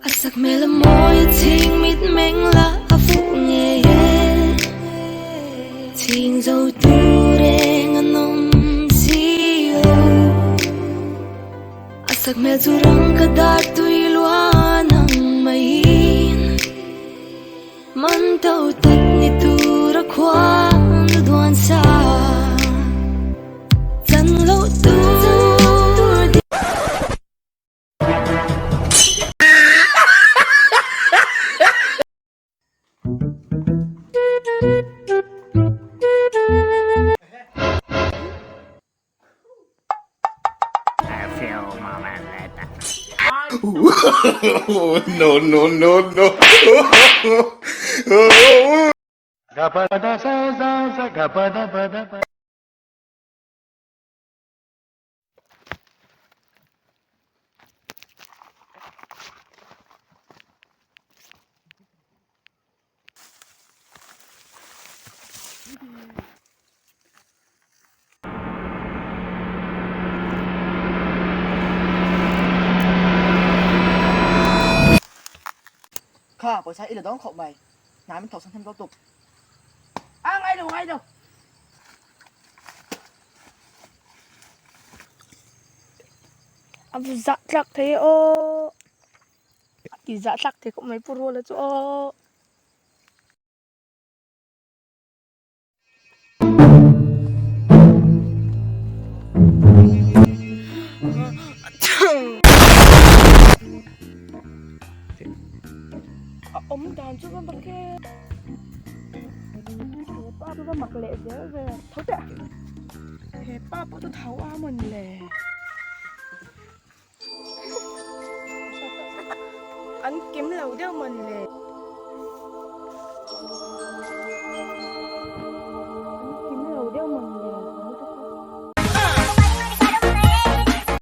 A sakhmel a mawi a chhing mit meng la a fuh ngei e Chhing zo tur eng an awm si lo A sakhmel chu rang ka dar tui luan ang maiin Man to tak ni tur a khuan duan sa Chan loh tur No, no, no, no. Kha pawisa i la dawng khawp mai. Hna min thawk san hnem lo tuk. A ngai lo ngai lo. A zah tlak thei e aw. A ti zah tlak thei khawp mai Pu Ruala chu aw. A awm dan chu va mak e he pa chu va mak leh zel ve tho teh he pa pawh chu tho a mawn le an kim lo deuh mawn le.